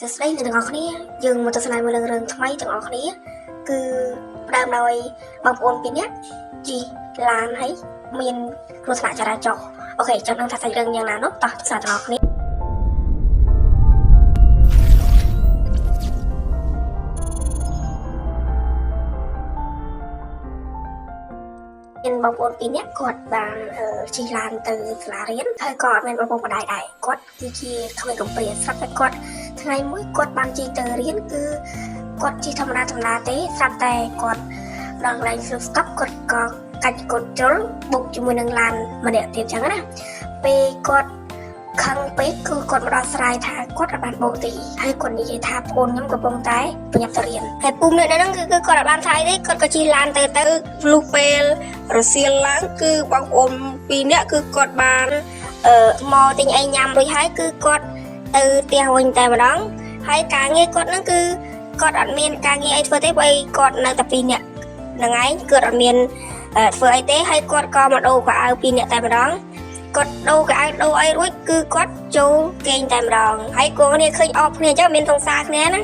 សួស្តីអ្នកទាំងអស់គ្នាយើងមកទស្សនាមួយរឿងថ្មីទាំងអស់គ្នាគឺផ្ដើមដោយបងប្អូនពីរនាក់ជិះឡានហើយមានគ្រោះថ្នាក់ចរាចរណ៍OK ចាំដឹងថាសាច់រឿងយ៉ាងណានោះតោះទស្សនាទាំងអស់គ្នាមានបងប្អូនពីរនាក់គាត់បានជិះឡានទៅសាលារៀនហើយក៏អត់មានបងប្អូនម្ដាយដែរគាត់គឺជាក្មេងកំព្រាស្រាប់តែគាត់ថ្ងៃមួយគាត់បានជិះទៅរៀនគឺគាត់ជិះធម្មតាធម្មតាទេស្រាប់តែគាត់ដល់កន្លែង stop គាត់ក៏កាច់កូនជ្រុលបុកជាមួយនឹងឡានម្នាក់ទៀតចឹងណាពេលគាត់ខឹងពេកគឺគាត់មកដល់ស្រ័យថាគាត់អត់បានបោកទេហើយគាត់និយាយថាប្អូនខ្ញុំកំពុងតែប្រញាប់ទៅរៀនហើយពូម្នាក់ហ្នឹងគឺគឺគាត់អត់បានថ្លៃទេគាត់ក៏ជិះឡានទៅទៅ លុះពេលរសៀលឡើងគឺបងប្អូនពីរនាក់គឺគាត់បាន មកទិញអីញ៉ាំរួចហើយគឺគាត់ទៅផ្ទះវិញតែម្ដងហើយការងារគាត់ហ្នឹងគឺគាត់អត់មានការងារអីធ្វើទេព្រោះអីគាត់នៅតែពីរនាក់ហ្នឹងឯងគាត់អត់មានធ្វើអីទេហើយគាត់ក៏មកដូរកៅអៅពីរនាក់តែម្ដងគាត់ដូរកៅអៅដូរអីរួចគឺគាត់ចូលគេងតែម្ដងហើយគាត់គ្នាឃើញអបគ្នាអញ្ចឹងមានសង្សារគ្នាណា